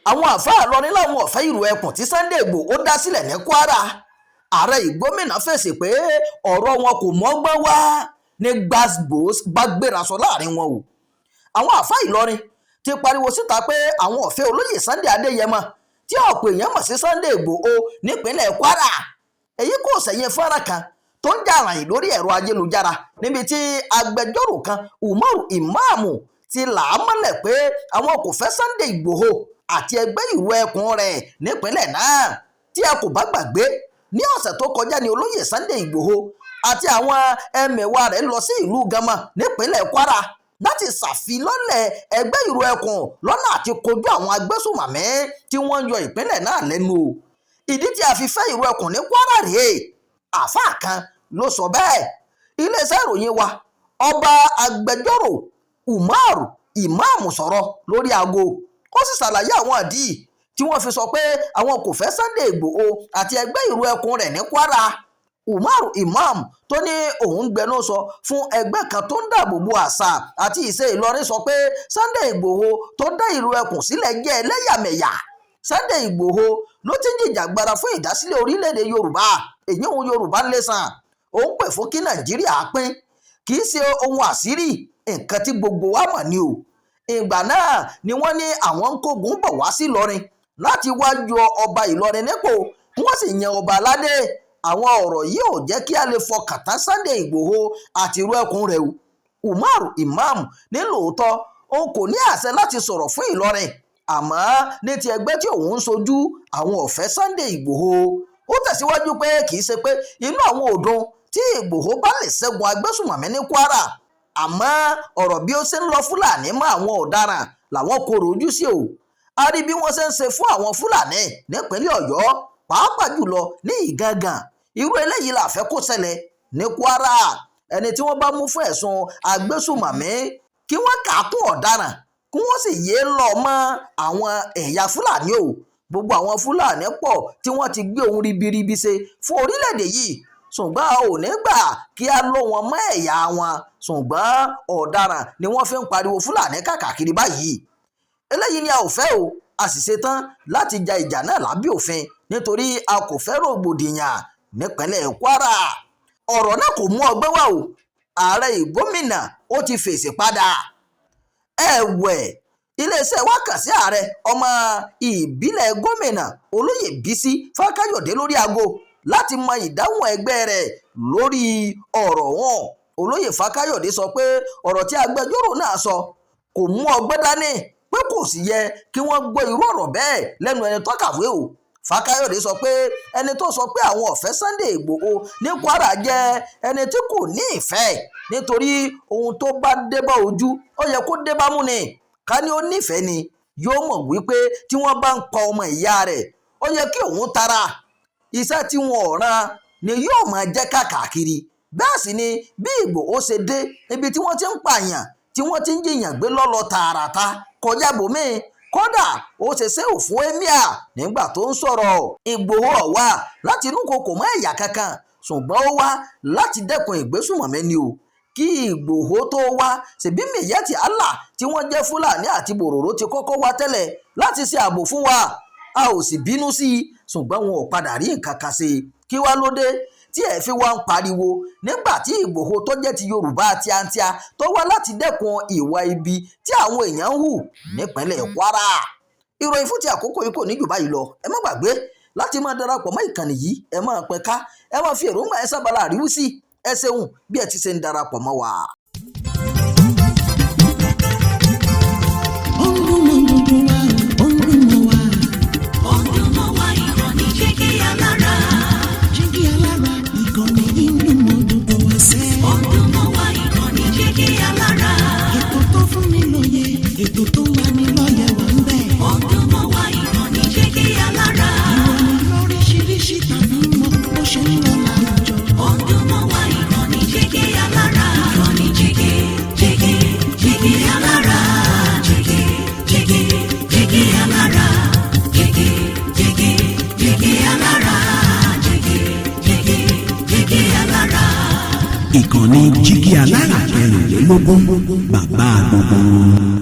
Àwọn àáfàá Ìlọrin làwọn ò fẹ́ ìrù ẹkùn tí Sunday Igboho dá sílẹ̀ ní Kwara. Ààrẹ Ìgbómìnà fèsì pé ọ̀rọ̀ wọn kò mọ́gbọ́n wá ní gbàgbós bá gbéra sọ láàrin wọn o. Àwọn àáfàá Ìlọrin ti pariwo síta pé àwọn ò fẹ́ olóyè Sunday Adéyẹmọ tí ọ̀pọ̀ èèyàn mọ̀ sí Sunday Igboho nípínlẹ̀ Kwara. Èyí kò sẹ̀yìn fọ́nrán kan tó ń jà ràyìn lórí ẹ̀rọ ayélujára níbi tí agbẹjọ́rò kan, Umaru Ìmáàmù, ti là á mọ́lẹ̀ pé àwọn kò fẹ́ Sunday Igboho àti ẹgbẹ́ ìrù ẹkùn rẹ̀ nípínlẹ̀ náà. Tí a kò bá gbàgbé, ní ọ̀sẹ̀ tó kọjá ní olóyè Sunday Igboho àti àwọn ẹmẹ̀wà rẹ̀ lọ sí ìlú Ganmọ́ nípínlẹ̀ Kwara láti ṣàfilọ́lẹ̀ ẹgbẹ́ ìrù ẹkùn lọ́nà àti kojú àwọn agbésùnmọ̀mí tí wọ́n ń yọ ìpínlẹ̀ náà lẹ́nu o. Ìdí tí a fi fẹ́ ìrù ẹkùn ní Kwara rèé, àáfàá kan ló sọ bẹ́ẹ̀. Iléeṣẹ́ ìròyìn wa ọba agbẹjọ́rò Umar Ìmáàmù sọ̀rọ̀ lórí aago, ó sì ṣàlàyé àwọn ìdí tí wọ́n fi sọ pé àwọn kò fẹ́ Sunday Igboho àti ẹgbẹ́ ìrù ẹkùn rẹ̀ ní Kwara. Umar Imam tó ní òun ń gbẹnu sọ fún ẹgbẹ́ kan tó ń dáàbò bo àṣà àti ìṣe Ìlọrin sọ pé Sunday Igboho tó dá ìrù ẹkùn sílẹ̀ jẹ́ ẹlẹ́yàmẹ̀yà. Sunday Igboho ló ti ń jìjàgbara fún ìdásílẹ̀ orílẹ̀-èdè Yorùbá, èyí òun Yorùbá Nation. Òun pè fún kí Nàìjíríà pín. Kì í ṣe ohun àṣírí, nǹkan tí gbogbo wa mọ̀ ni o. Ìgbà náà ni wọ́n ní àwọn ń kógun bọ̀ wá sí Ìlọrin láti wá yọ ọba Ìlọrin nípò kí wọ́n sì yan ọba aládé. Àwọn ọ̀rọ̀ yìí ò jẹ́ kí a lè fọkàn tán Sunday Igboho àti irú ẹkùn rẹ̀ o. Umar Imam ní lóòótọ́ òun kò ní àṣẹ láti sọ̀rọ̀ fún Ìlọrin, àmọ́ ní ti ẹgbẹ́ tí òun ń sojú, àwọn ò fẹ́ Sunday Igboho. Ó tẹ̀síwájú pé kì í ṣe pé inú àwọn ò dùn tí Igboho bá lè ṣẹ́gun agbésùnmọ̀mí ní Kwara, àmọ́ ọ̀rọ̀ bí ó ṣe ń lọ Fúlàní mọ́ àwọn ọ̀daràn làwọn kòrò ojú sí o. A rí bí wọ́n ṣe ń ṣe fún àwọn Fúlàní nípínlẹ̀ Ọ̀yọ́, pàápàá jùlọ ní Ìgangan. Irú eléyìí la fẹ́ kó ṣẹlẹ̀ ní Kwara. Ẹni tí wọ́n bá mú fún ẹ̀sùn agbésùnmọ̀mí, kí wọ́n kà á kún ọ̀daràn, kí wọ́n sì yéé lọ mọ́ àwọn ẹ̀yà Fúlàní o. Gbogbo àwọn Fúlàní pọ̀ tí wọ́n ti gbé ohun ribiribi ṣe fún orílẹ̀-èdè yìí, ṣùgbọ́n a ò ní gbà kí a lọ́ wọn mọ́ ẹ̀yà wọn, ṣùgbọ́n ọ̀daràn ni wọ́n fi ń pariwo Fúlàní káàkiri báyìí. Eléyìí ni a ò fẹ́ o. A sì ṣetán láti ja ìjà náà lábẹ́ òfin nítorí a kò fẹ́ rògbòdìyàn nípínlẹ̀ Kwara. Ọ̀rọ̀ náà kò mú ọgbọ́n wá o. Ààrẹ Ìgbómìnà ó ti fèsì padà. Ẹ̀wẹ̀, iléeṣẹ́ wa kàn sí ààrẹ ọmọ ìbílẹ̀ gómìnà, olóyè Bísí Fákáyọ̀dé, lórí aago láti mọ ìdáhùn ẹgbẹ́ rẹ̀ lórí ọ̀rọ̀ ọ̀hún. Olóyè Fákáyọ̀dé sọ pé ọ̀rọ̀ tí agbẹjọ́rò náà sọ kò mú ọgbọ́n dání, pé kò sì yẹ kí wọ́n gbọ́ irú ọ̀rọ̀ bẹ́ẹ̀ lẹ́nu ẹni tó kàwé o. Fákáyọ̀dé sọ pé ẹni tó sọ pé àwọn ò fẹ́ Sunday Igboho ní Kwara jẹ́ ẹni tí kò ní ìfẹ́, nítorí ohun tó bá dé bá ojú, ó yẹ kó dé bá mú ni. Ká ní ó nífẹ̀ẹ́ ni, yóò mọ̀ wípé tí wọ́n bá ń pa ọmọ ìyá rẹ̀, ó yẹ kí òun tara. Iṣẹ́ tí wọn ò rán ni yóò máa jẹ́ káàkiri. Bẹ́ẹ̀ sì ni bí Ìgbòho ṣe dé ibi tí wọ́n ti ń pààyàn, tí wọ́n ti ń jiyàn gbé lọ́lọ́ tààràtà kọjá bòmíì. Kódà ó ṣe ṣe òfún emir nígbà tó ń sọ̀rọ̀. Ìgbòho ò wá láti inú kòkò mọ́ ẹ̀yà kankan, ṣùgbọ́n ó wá láti dẹ́kun ìgbésùnmọ̀mí ni o. Kí Ìgbòho tó wá, ṣèbí Miyetti Allah tí wọ́n jẹ́ Fúlàní àti Bòròró ti kọ́kọ́ wá tẹ́lẹ̀ láti ṣe ààbò fún wa. A ò sì bínú sí i, ṣùgbọ́n wọn ò padà rí nǹkan kan ṣe. Kí wá ló dé tí ẹ fi wá ń pariwo nígbà tí Ìgbòho tó jẹ́ ti Yorùbá tíátíá tó wá láti dẹ́kun ìwà ibi tí àwọn èèyàn ń hù nípínlẹ̀ Kwara? Ìròyìn fún ti àkókò yìí kò ní jù báyìí lọ. Ẹ má gbàgbé láti máa darapọ̀ mọ́ ìkànnì yìí. Ẹ máa pín ká, ẹ máa fi èròǹgbà ẹ sábàlá àríwísí. Ẹ ṣeun bí ẹ ti ṣe ń darapọ̀ mọ́ wa. Ó ń dún mọ́ gbogbo wa, ó ń dún mọ́ wa. Ó ń dún mọ́ wa, ìkànnì Jígí Alára. Jígí Alára, ìkànnì yìí ń dún mọ́ gbogbo wa sẹ́. Ó ń dún mọ́ wa, ìkànnì Jígí Alára. Ètò tó fún ni lóye, ètò tó ń lani lọ́yẹ̀ wà ń bẹ̀. Ó ń dún mọ́ wa, ìkànnì Jígí Alára. Ìròyìn lóríṣiríṣi tàbí mọ bó ṣe ń lọ láwùjọ. Ó ń dún mọ́ wa, ìkànnì Jígí Alára. Ìkànnì Jígí, Jígí, Jígí Alára. Jígí, Jígí, Jígí Alára. Jígí, Jígí, Jígí Alára. Jígí, Jígí, Jígí Alára. Ìkànnì Jígí Alára 24, bàbá gbogbo wọn.